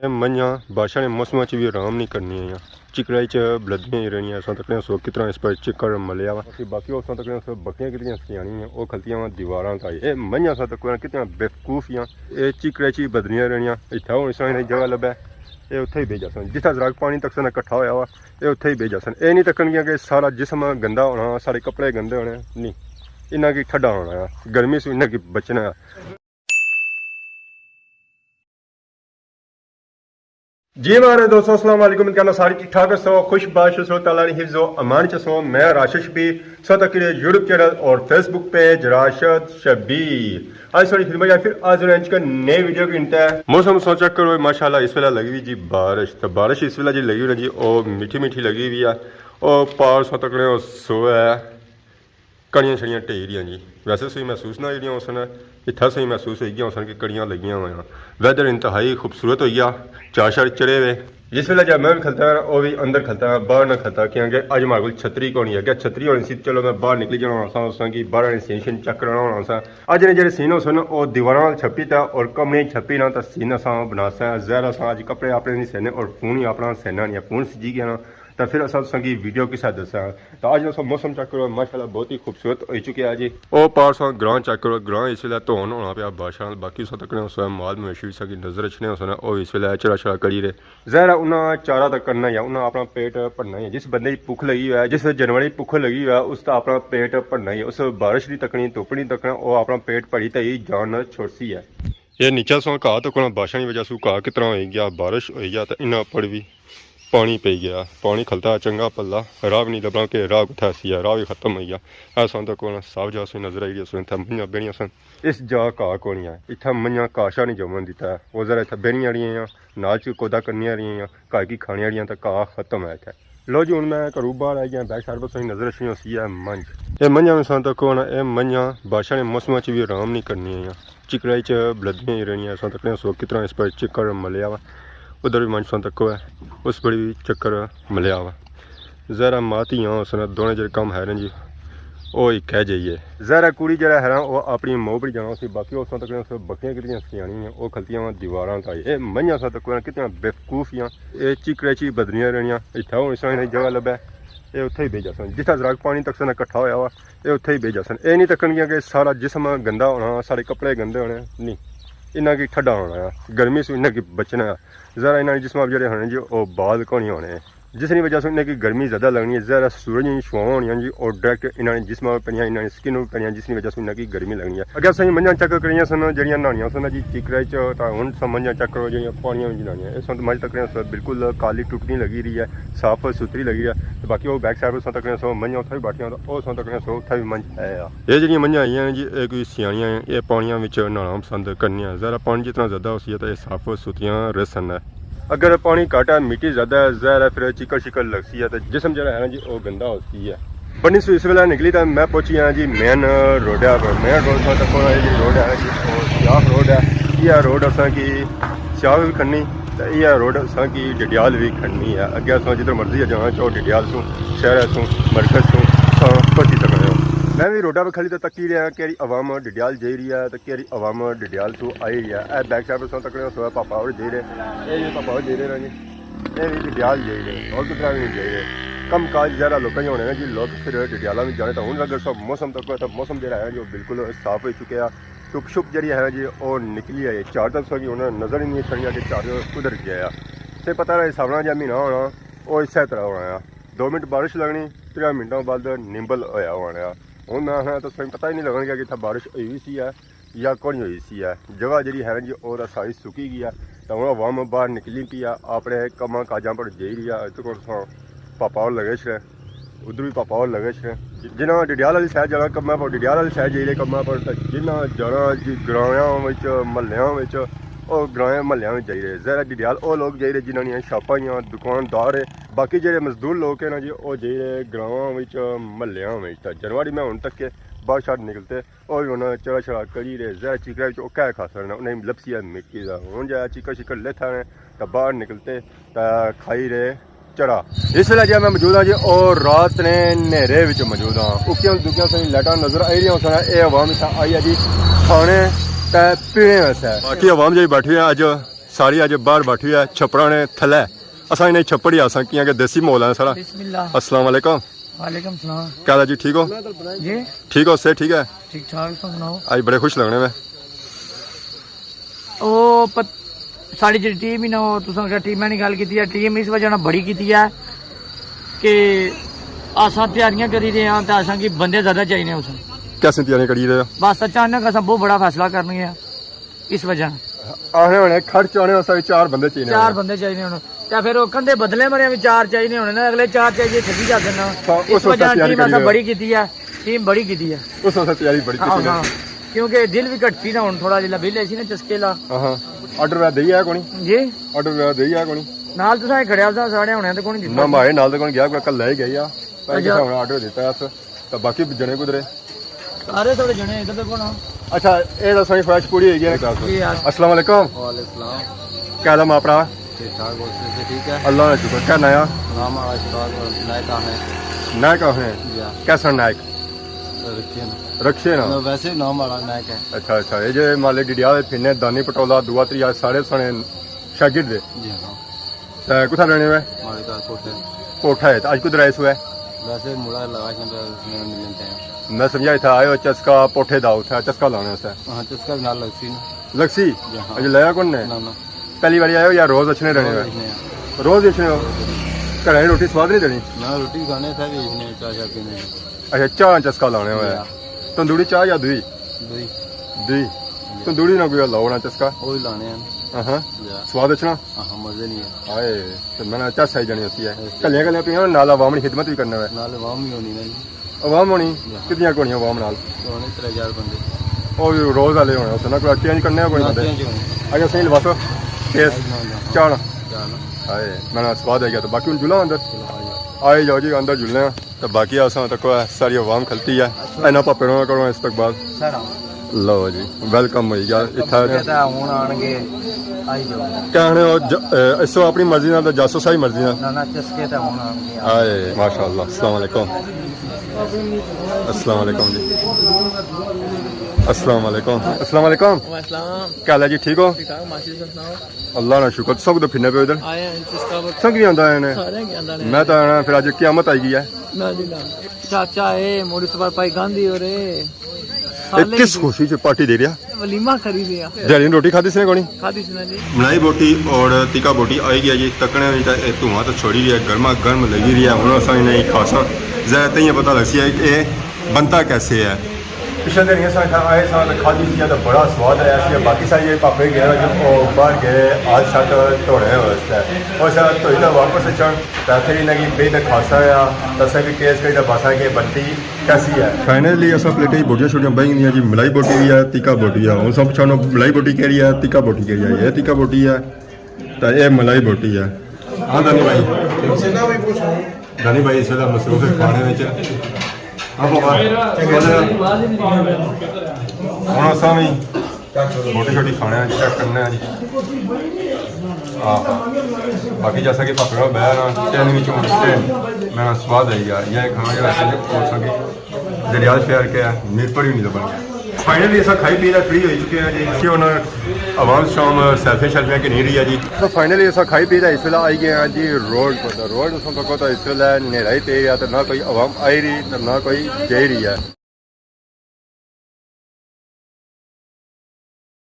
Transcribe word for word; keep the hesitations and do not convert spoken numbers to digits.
اے منجھاں بارشاں نے موسماں چ وی آرام نہیں کرنی آئیاں، چکڑائی چ بلدیاں ہی رہنیاں۔ اساں تکنے سو کتنا اس پر چکر ملیا وا۔ باقی اساں تکنے سو بکریاں کتنیاں سیاݨیاں ہیں، او کھلتیاں وا دیواراں تائی۔ اے منجھاں اساں تکنے کتنیاں بیوقوف ہیاں۔ اے چکڑائی چ بدنیاں رہنیاں، اتھا ہن اساں انہیں جگہ لبھے، اے اتھے ہی بہ جاسن۔ جتھا زراک پانی تک سن اکٹھا ہویا وا، اے اتھے ہی بہ جاسن۔ اے نہیں تکن گیا کہ سارا جسم گندا ہونا، سارے کپڑے گندے ہونے، نہیں۔ انہاں کی ٹھڈا ہونا ہے، گرمی سوں انہاں کی بچنا ہے۔ جی مہاڑے دوستو، السلام علیکم۔ امید کرنا سارے ٹھیک ٹھاک ہسو، خوش باش ہسو، تعالیٰ نے حفظ و امان چ ہسو۔ میں راشد شبیر، سو تک یوٹیوب چینل اور فیس بک پیج راشد شبیر۔ آج ساری خدمت یا پھر آج انہیں انچ کا نئے ویڈیو کی انتہا ہے۔ موسم سو چیک کرو، ماشاءاللہ اس ویلے لگی ہوئی جی بارش۔ تو بارش اس ویلے جی لگی ہوئی نا جی، او میٹھی میٹھی لگی ہوئی ہے۔ او پار سو تکنے او سو ہے۔ کڑیاں شڑیاں ٹہی رہیاں جی۔ ویسے سوئی محسوس نہ ہوئی رہیاں ہوسن، اتھا سوئی محسوس ہوئی گیا ہوسن کہ کڑیاں لگیاں ہوئیاں۔ ویدر انتہائی خوبصورت ہوئی گیا، چار شار چڑھے ہوئے۔ جس ویلے جب میں بھی کھلتا ہاں، او بھی اندر کھلتا ہاں، باہر نہ کھلتا، کیونکہ اج ماڑے کول چھتری کونی ہے۔ اگر چھتری ہونی سی، چلو میں باہر نکلی جانا ہونا سا، اس طرح کی باہر آنے سین شین چیک کرانا ہونا سا۔ اج نے جڑے سین ہوسن، او دیواراں نال چھپی تا اور کمرے چھپی نا، تا سین اساں بناساں۔ ظاہر اساں اج کپڑے اپنے نہیں سینے اور فون ہی اپنا سینا نہیں ہے، فون سجی گیا نا۔ تے فر اساں تساں کی ویڈیو کسا دساں۔ تے اج تساں موسم چیک کرو، ماشاءاللہ بہت ہی خوبصورت ہوئی چکیا ہے جی۔ او پار تساں گراں چیک کرو، گراں اس ویلے دھون ہونا پیا بارشاں نال، باقی تساں تکنے ہوسو مال مویشی وی تساں کی نظر اچھنے ہوسن، او اس ویلے چرا شرا کری رہے۔ ظاہر ہے انہاں چارہ تاں کرنا ہی ہے، انہاں اپنا پیٹ بھرنا ہی ہے۔ جس بندے کی بھوک لگی ہوئی ہے، جس جانور کی بھوک لگی ہوئی ہے، اس دا اپنا پیٹ بھرنا ہی ہے۔ اس بارش نہیں تکنی، دھوپ نہیں تکنا، او اپنا پیٹ بھری تے ہی جان چھوڑسی ہے۔ اے نیچا سو گھا تکنا، بارشاں نی وجہ سو گھا کتنا ہوئی گیا، بارش ہوئی گیا تے انہاں اپر وی پانی پئی گیا۔ پانی کھلتا چنگا پلا، راہ وی نہیں لبھنا کہ راہ کتھے سی ہے، راہ وی ختم ہوئی گیا۔ اے سن تکنا صاف جا سوئی نظر آئی رہی ہے، سن اتھا منجھاں بہنیاں سن۔ اس جا گھا کونی ہے، اتھا منجھاں گھا شا نہیں جمن دیتا ہے۔ او ذرا اتھا بہنیاں رہیاں، نال چ کودا کرنیاں رہیاں، گھا کی کھانیاں رہیاں تے گھا ختم ہے اتھا۔ لو جی، ہن میں گھروں باہر آئی گیا، بیک سائیڈ پر تساں کی نظر اچھنی ہوسی ہے منجھ۔ اے منجھاں وی سن تکو نا، اے منجھاں بارشاں نے موسماں چ وی آرام نہیں کرنی آئیاں۔ چکڑائی چ بلدیاں ہی رہنیاں، تساں تکنے سو کتنا اس پر چکر ملیا وا۔ ادھر وی منجھ تساں تکو ہے، اس پر وی چکر ملیا وا۔ ظاہر ہے ماں تیاں ہوسن، دونے جڑے کم ہے نا جی، او ہی کہہ جائیے۔ ظاہر ہے کڑی جڑا ہے نا، او اپنی ماں پر جانا ہوسی، باقی تساں تکنے سو بکریاں کتنیاں سیاݨیاں ہیں، او کھلتیاں وا دیواراں تائی۔ اے منجھاں تساں تکو نا کتنیاں بیوقوف ہیاں۔ اے چکڑے چ بدنیاں رہنیاں، اتھا ہن اس طرح انہیں جگہ لبھے، اے اتھے ہی بہ جاسن۔ جتھا زراک پانی تک سن اکٹھا ہویا وا، اے اتھے ہی بہ جاسن۔ اے نہیں تکن گیا کہ سارا جسم گندا ہونا، سارے کپڑے گندے ہونے، نہیں۔ انہاں کی ٹھڈا ہونا ہے، گرمی سوں انہاں کی بچنا ہے۔ ذرا انہاں نے جسم جڑے ہونے جی، او بال کونی ہونے۔ جس نی وجہ سوں انہاں کی گرمی زیادہ لگنی ہے۔ ذرا سورج نی شعاعاں ہونیاں جی، او ڈائریکٹ انہاں نے جسم پہ پینیاں، انہاں نے سکن پہ پینیاں، جس نی وجہ سوں انہاں کی گرمی لگنی ہے۔ اگر اساں منجھاں چیک کریاں سن، جڑیاں نہانیاں سن جی چکڑے چ، تاں ہن تساں منجھاں چیک کرو، جڑیاں پانیاں وچ نہانیاں۔ اس وقت منجھ تکنے سو بالکل کالی ٹٹنی لگی رہی ہے، صاف ستھری لگی رہی ہے۔ تے باقی او بیک سائیڈ تساں تکنے سو منجھاں اتھا وی بیٹھیاں، تے او تساں تکنے سو اتھا وی منجھ ہے۔ اے جڑیاں منجھاں آئیاں نے جی، اے کوئی سیاݨیاں ہیں، اے پانیاں وچ نہانا پسند کرنیاں۔ ذرا پانی جتنا زیادہ ہوسی ہے تاں اے صاف ستھریاں رہسن۔ اگر پانی گھٹ ہے، مٹی زیادہ ہے، ظاہر ہے پھر چکڑ شکڑ لگسی ہے، تے جسم جڑا ہے نا جی، او گندا ہوسی ہے۔ بنی سو اس ویلے نکلی تے میں پہنچی ہاں جی مین روڈ پر۔ مین روڈ تساں تکو نا، اے جی روڈ ہے جی، او سیاف روڈ ہے۔ یہ روڈ اساں کی سیاف وی کھننی، تے یہ روڈ اساں کی ڈڈیال وی کھننی ہے۔ اگے اساں جدھر مرضی جانا چاہو، ڈڈیال سوں، شہر سوں، مرکز سوں، تساں پہنچی سکنے ہو۔ میں وی روڈا پہ کھڑی تے تکی رہیا کہ عوام ڈڈیال جائی رہی ہے، تے کیہڑی عوام ڈڈیال توں آئی رہی ہے۔ اے بیک سائیڈ پر تساں تکنے سو پاپا ہور جائی رہے، اے وی پاپا ہور جائی رہے نا جی، اے وی ڈڈیال جائی رہے، ہور کدھر وی نہیں جائی رہے۔ کم کاج ذرا لوکاں ہی ہونے نا جی، لوک پھر ڈڈیالاں وچ جانے۔ تاں ہن اگر سب موسم تکو تے موسم جڑا ہے جو بالکل صاف ہوئی چکیا ہے، چپ شپ جڑی ہے نا جی، او نکلی آئی ہے۔ چادر تساں کی ہن نظر ہی نہیں اچھنی کہ چادر کدھر گیا۔ تے پتہ نہیں ساونا جا مہینہ ہونا، او اسے طرح ہونا ہے۔ دو منٹ بارش لگنی، تریاں منٹاں بعد نمبل ہویا ہونا ہے۔ ہن میں آخنا تساں کی پتہ ہی نہیں لگن گیا کہ اتھا بارش ہوئی وی سی ہے یا کونی ہوئی سی ہے۔ جگہ جڑی ہے نا جی، او تاں ساری سکی گئی ہے۔ تاں ہن عوام باہر نکلی پئی ہے، اپنے کماں کاجاں پر جائی رہی ہے۔ اتھے کول تساں پاپا ہور لگے چھڑے، ادھر وی پاپا ہور لگے چھڑے۔ جنہاں ڈڈیال والی سائیڈ جانا کماں پر، ڈڈیال والی سائیڈ جائی رہے کماں پر، تے جنہاں جانا جی گرایاں وچ، محلیاں وچ، او گرایاں محلیاں وچ جائی رہے۔ ظاہر ہے ڈڈیال او لوگ جائی رہے جنہاں نیاں شاپاں ہیاں، دکاندار ہے۔ باقی جڑے مزدور لوگ ہیں نا جی، او جائی رہے گراواں وچ، محلیاں وچ۔ تے جنوری میں ہن تک کے باہر شاہر نکلتے، او وی ہن چرا شرا کری رہے، ظاہر چکڑے وچ او کہہ کھا سکنے، انہیں لپسی ہے مٹی دا۔ ہن جا چکڑ شکڑ لیتھا نے، تے باہر نکلتے، تے کھائی رہے چرا۔ اس ویلے جے میں موجود ہاں جی، او رات نے نیرے وچ موجود ہاں۔ اکیاں دکیاں ساری لائٹاں نظر آئی رہیاں سن، اے عوام اتھا آئی ہے جی کھانے تے پینے واسطے۔ باقی عوام جی بیٹھی ہے اج ساری اج باہر بیٹھی ہے چھپڑا نے تھلے۔ اساں انہیں چھپڑ ہی آساں کیاں کہ دیسی ماحول ہے سارا۔ بسم اللہ۔ السلام علیکم۔ وعلیکم السلام۔ کیا حال ہے جی، ٹھیک ہو؟ جی۔ ٹھیک ہو، صحت ٹھیک ہے؟ ٹھیک ٹھاک، تم سناؤ؟ اج بڑے خوش لگنے میں۔ او پت-، ساڑی جڑی ٹیم ہی نہ ہو، تساں کیا ٹیماں نی گل کیتی ہے، ٹیم اس وجہ نال بڑی کیتی ہے کہ اساں تیاریاں کری رہے ہاں تے اساں کی بندے زیادہ چاہیے اس۔ کیسے تیاریاں کری رہے ہو؟ بس اچانک اساں بہت بڑا فیصلہ کرنا ہے۔ اس وجہ۔ آخنے ہونے کھڑ چانے واسطے چار بندے چاہیے چار ہونے۔ بندے چاہیے ہونے۔ تے پھر وہ کندھے بدلے مرے بھی چار چاہیے ہونے نا، اگلے چار چاہیے چھڈی جاتے نا۔ ہاں، اس اس وجہ واسطے تیاری ٹیم کری اساں رہے۔ بڑی کیتی ہے، ٹیم بڑی کیتی ہے۔ اس واسطے تیاری بڑی ہاں، کیتی ہے۔ ہاں۔ کیونکہ دل بھی گھٹسی نا ہن تھوڑا جہلا بل ایسی نا چسکے لا۔ ہاں، ہاں۔ آرڈر وغیرہ دئی ہے کونی؟ جی؟ آرڈر وغیرہ دئی ہے کونی؟ نال تساں ہی کھڑے ہو، ساڑے ہونے تے کونی دتا؟ نہ، ماڑے نال تے کونی گیا، کوئی کل لے گیا۔ اچھا۔ ہن آرڈر دیتا ہے اس۔ تے باقی جنے کدھر ہے؟ سارے تھوڑے جنے ادھر تے کون آ؟ اچھا، اے دسو جی، فرش پوری ہوئی گئی ہے۔ جی یار۔ السلام علیکم۔ وعلیکم السلام۔ کیا حال ہے ماں پرا؟ ٹھیک ٹھاک، بہت سے ٹھیک ہے۔ اللہ کا شکر۔ کیا ناں ہے؟ نام آ شکار، نائک آ ہے۔ نائک آ ہے؟ جی ہاں۔ کیسا نائک؟ رکھے نا۔ رکھے نا؟ نہ، ویسے نام آ نائک ہے۔ اچھا، اچھا، یہ جو مالے ڈڈیال پھرنے، دانی پٹولا، دعا تریا، سارے سنے شاگرد دے؟ جی ہاں۔ تے کتھا رہنے ہوئے؟ ہمارے گھر کوٹھے۔ کوٹھا ہے، تے اج کدھر آئے سو ہے؟ ویسے مڑا لگا کہ اس نے ملن ٹائم۔ میں سمجھا اتھا آئے ہو چسکا پوٹھے دا، اتھا چسکا لانے واسطے۔ ہاں، چسکا بھی نال لگسی نا۔ لگسی؟ جی ہاں۔ اج لایا کون نے؟ نہ، نہ۔ پہلی باری آئے ہو یا روز اچھنے رہنے روز ہوئے؟ اچھنے ہیں۔ روز اچھنے ہو؟ گھر روٹی سواد نہیں دینی؟ نہ، روٹی کھانے تھا بھی اچھنے، چاہ شاہ پینے۔ اچھا، چاہ چسکا لانے ہوئے۔ جی ہاں۔ تندوری چاہ یا دوئی؟ دوئی۔ دوئی۔ جی۔ تندوری نہ کوئی لاؤ نا چسکا۔ وہی لانے ہیں۔ ہاں ہاں۔ جی ہاں۔ سواد اچھنا؟ ہاں، مزے نہیں ہے۔ ہائے، تے میں نا چس آئی جانی ہوتی ہے۔ ایسے۔ کلیاں کلیاں پیاں، نال عوام نی خدمت بھی کرنا ہے۔ نال عوام بھی ہونی نا جی۔ عوام ہونی؟ جی ہاں۔ کتنیاں کونیاں عوام نال؟ ہونے ترے چار بندے۔ او بھی روز والے ہونے، اس نا کوئی چینج کرنے کوئی نہ، بندے؟ چینج ہونے۔ اچھا، صحیح لباس۔ ٹیسٹ؟ نہ، نہ۔ چاڑ؟ چاڑ۔ ہائے، میں نا سواد آئی گیا، تو باقی ہن جلاں اندر۔ چلو، آ جاؤ۔ آئے جاؤ جی، اندر جلنے ہیں۔ تو باقی اساں تک ساری عوام کھلتی ہے۔ اینا پاپے ہوراں کرو استقبال۔ سر، ہاں۔ لو جی، ویلکم ہوئی گیا۔ اتھا چسکے تے ہن آن گے، آئی جاؤ۔ کہنے ہو ج-، اے، اس وقت اپنی مرضی نال تے جاسوس آئی مرضی نال؟ نہ، نہ، چسکے تے ہن آن گے۔ آئے، ماشاءاللہ۔ السلام علیکم۔ السلام علیکم جی۔ السلام علیکم۔ السلام علیکم۔ وعلیکم السلام۔ کیا حال ہے جی، ٹھیک ہو؟ ٹھیک ٹھاک، ماشاءاللہ، سناؤ؟ اللہ نا شکر، سب تو پھرنے پہ ادھر۔ آئے ہیں، چسکا بہت۔ سب کی آندا ہے نے؟ سارے کی آندا نے۔ میں تو آنا، پھر اج قیامت آئی گئی ہے۔ نہ جی نہ۔ چاچا ہے، موڑی سوار پائی گاندھی ہو رہے۔ اے کس خوشی چ پارٹی دے رہیا؟ ولیمہ کری رہیا۔ دیہاڑی روٹی کھادی سی نے کونی؟ کھادی سی نا جی۔ ملائی بوٹی اور تکا بوٹی آئی گیا جی، تکنے ہوئی تے اے دھواں تو چھوڑی رہیا، گرما گرم لگی رہیا۔ ہن اساں انہیں کھاساں، ذرا تئیں پتہ لگسی ہے کہ اے بنتا کیسے ہے۔ پچھلے دن اساں اتھا آئے ساں تے کھادی سی تے بڑا سواد آیا سی۔ باقی سارے جیڑے پاپے گئے نا جو او باہر گئے، آج شک دھونے واسطے۔ او سارا دھوئی تے واپس اچھن تے پھر انہاں کی بہی تے کھاساں آ، تے اساں بھی ٹیسٹ کری تے باساں کہ بنتی کیسی ہے؟ فائنلی اساں پلیٹیں بوٹیاں شوٹیاں بہی گیاں جی، ملائی بوٹی بھی ہے، تکا بوٹی ہے۔ ہن سب پچھانو ملائی بوٹی کیہڑی ہے، تکا بوٹی کیہڑی ہے؟ اے تکا بوٹی ہے تے اے ملائی بوٹی ہے۔ ہاں دانی بھائی۔ دانی بھائی اس ویلے مصروف ہے کھانے وچ۔ ہاں بابا، ہن اساں بھی بوٹی شوٹی کھانے آں، چیک کرنے آں جی۔ آہا۔ باقی جیسا کہ پکڑا بہر آں، ٹین وچ ٹین۔ میں سواد آئی گیا۔ یہ کھانا جیڑا سی، او ساں کی جڑیال شہر کے ہے، میرپور ہی نہیں لبھن گیا۔ فائنلی اساں کھائی پی تے فری ہوئی چکے ہیں جی۔ کہ انہاں عوام شام سیلفیاں شیلفیاں کی نہیں رہی ہے جی۔ تو فائنلی اساں کھائی پی تے اس ویلے آئی گئے ہیں جی روڈ پر۔ روڈ اساں تکو تو اس ویلے نیرا ہی پی گیا، تو نہ کوئی عوام آئی رہی، تو نہ کوئی جائی رہی ہے۔